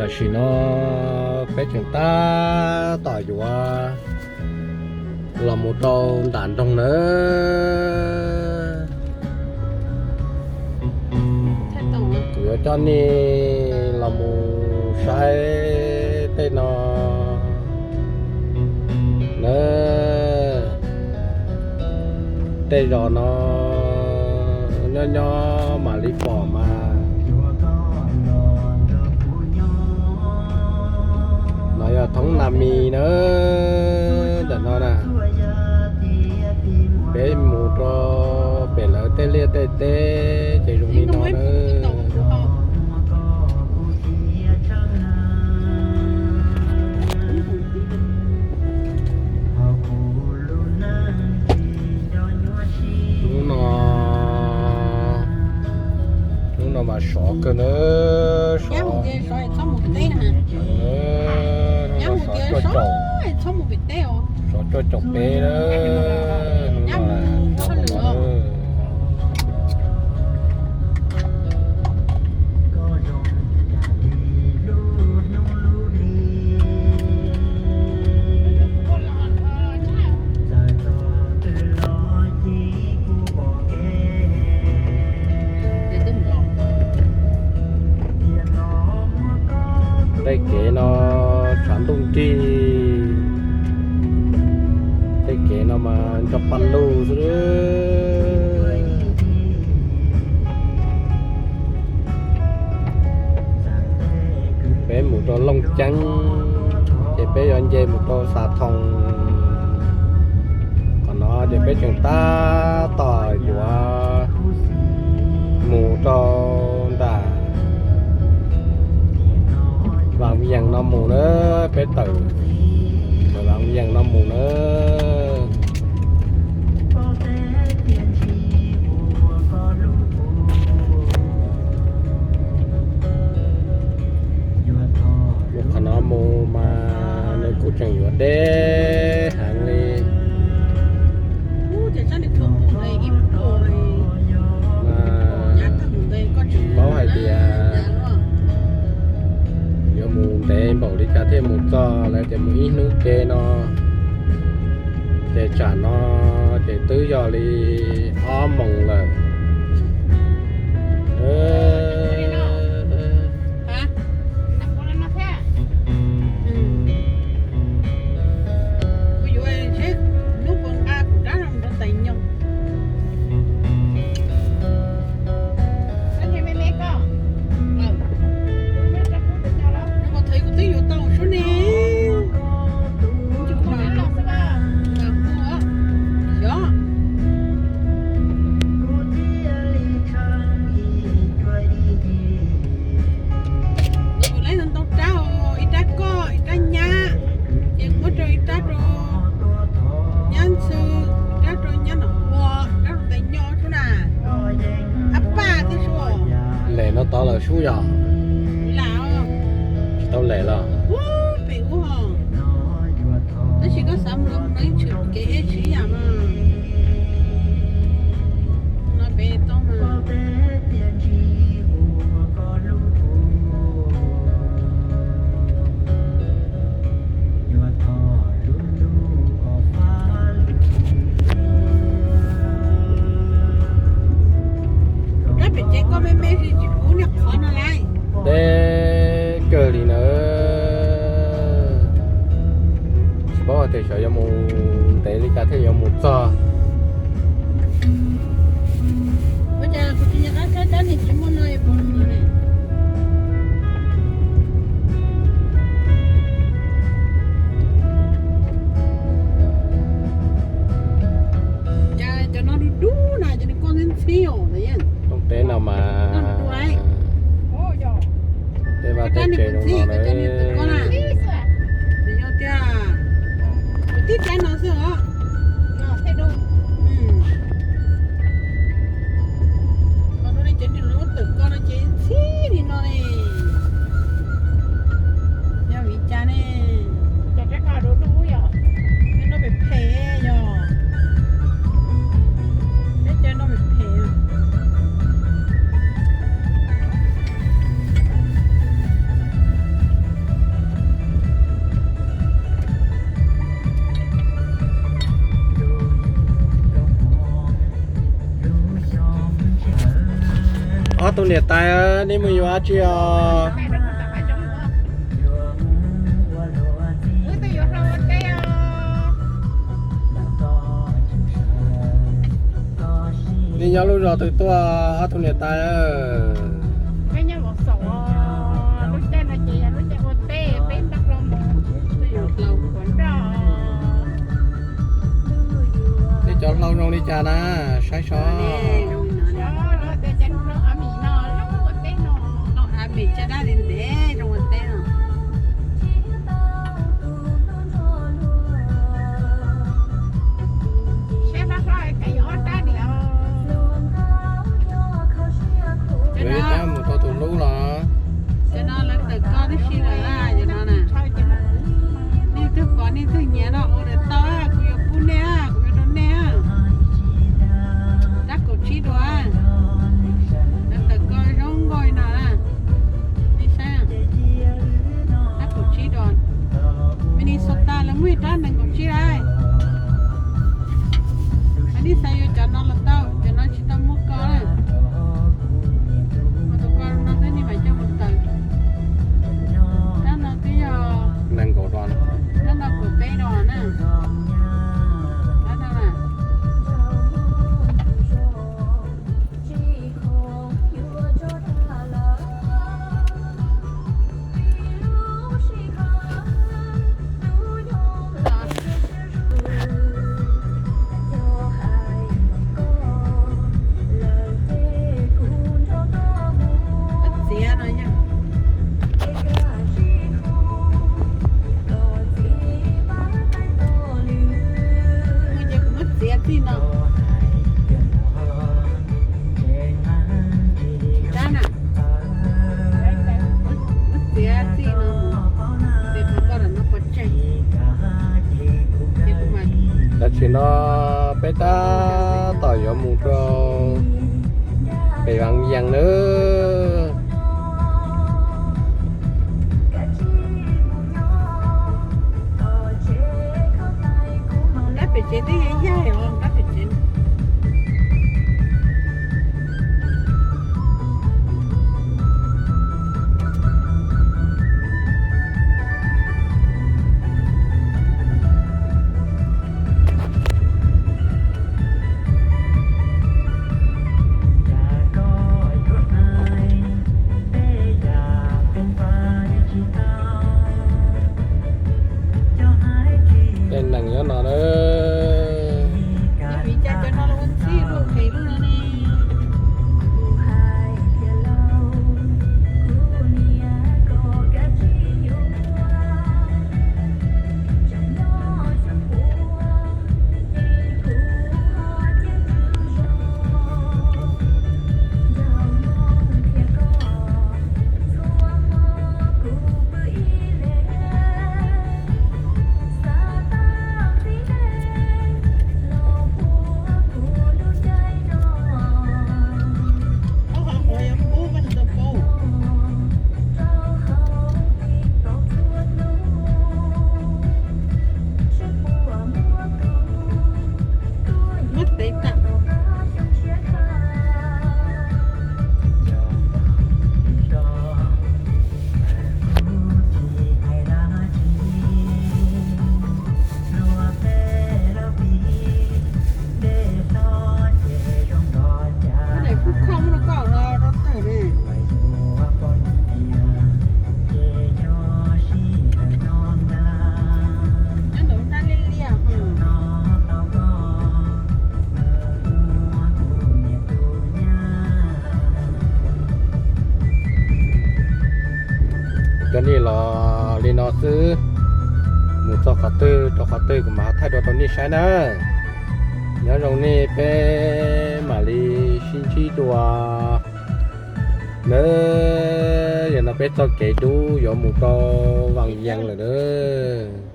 Tam sim no peb tseem tab tom yuav los mus rau nram nroog nawb. Kuv yuav coj nej los mus saib tej no nawb. Tej zos no nyob nyob mam li pom mas. No yog thoob Nas Mis nawb, ntawm no na. Peb mus rau pem lawv tej liaj tej teb ces zoo li no nawb. Hnub no, hnub no mas sov kawg nawb, sov. Hnub no sov cuaj caum, sov cuaj caum peb nawb, hnub no. Tej kev no tshav ntuj nrig, tej kev no mas nrog paj lug xwb. Peb mus rau Looj Ceeb, ces peb yuav nce mus rau Xav Thoo. Qhov no ces peb tseem tab tom yuav mus rau nram Vaj Yees no mus na, peb tawm ntawm Vaj Yees no mus na. Mus qhov no mus mas nws kuj tseem yuav deb heev li. Mas tsis paub hais tias yuav mus ntev npaum li cas thiaj mus txog, lawv tias mus ib hnub ke no. Ces tsam no ces twb yog li ob moos lawm. Kuv leej ntau rab, ib rab koj, ib rab nyab, ces muab rau ib rab rau nyab ntxhw, ib rab rau nyab nom ua, ib rab rau tais nyo sub na. Ab paj thiab sub. Lem no tod lawm sub yom? Lam, tsis tau lem los? Pem ub. Tab sis koj xav mus los mus no, yeej tshwm kev eb tshwm yam mas. No pem tau mas. Kab pem tsev koj me me tsis pub niag qhov no lawm. Deb kawg li nawb. Tsis paub hais tias xyov yuav mus ntev li cas thiaj yuav mus txog. Ua cas kuv tsis nco qab saib kab niag tsis muaj no es puas mus ne? Cas cov no dub dub na, cov niag koj ntxhib ntxhib os. Looj teb no mas tej vaj tej tsev zoo no na. Tib cab no xwb os. Qhov no ne, cov niag lub tawm ko no ces ntxhib li no ne. Yog vim cas ne? Peb noj phem phem yog, peb cov noj phem phem. Tus niam tais, nej mus yuav dab tsi os? Nej nyob lub zos twg tuaj ob tug niam tais? Peb nyob Vauv Xaum, lub caij no ces yog lub caij ua teb, peb nrog hlau mus, tus yus hlau khuav nroj. Tej cov hlau zoo li cas na, saib sov. Lawv tias cov hlau Amelikas no zoo ua teb no, hlau Amelikas caj dab ntev ntev zoo ua teb no. Saib pab hlau es yuav ob rab diam. Yuav ib rab mus rau tus hlub los. Cov no lawv tawm koj tib si lawm, cov no na. Nej twg pom nej twg nyiam no ua tau, kuv yuav pub nej, kuv yuav rau nej. Rab kaum tsib duas, lawv tawm koj zoo nkauj li no na. Nej saib, rab kaum tsib duas. Minnesota lawv muaj ib rab nees nkaum tsib lawm. Nej xav yuav cov no los tau, cov no tsis tau muaj ko na. Muaj tus ko no xwb nej mam coj mus tawm. Rab no twb yog nees nkaum duas, rab no kaum peb duas na. Rab no na. Txiav no yog. Ces kuv muab txiav txij no. Rab na, muab txiav txij no, txiav qhov koj los no pov tseg. Tam sim no peb tab tom yuav mus rau pem Vas Yees nawb. Rab pem tsev twb yaig os, rab pem tsev. Tej neeg nyob no na. Vim cas cov no los ua ntxhib luaj qis luaj no ne? Muab tev tawm. Daim kuj kho muab rau koj los rau tawm ne. Nyob ntawm hnab liab liab. Cov nej los li no xwb, mus txog qhov twg rau qhov twg kuv mam thaij dua rau nej saib na. Nyob zoo nej, peb mam li sib ntsib dua nawb. Yog no peb txoj kev dub yuav mus rau Vas Yees lawm nawb.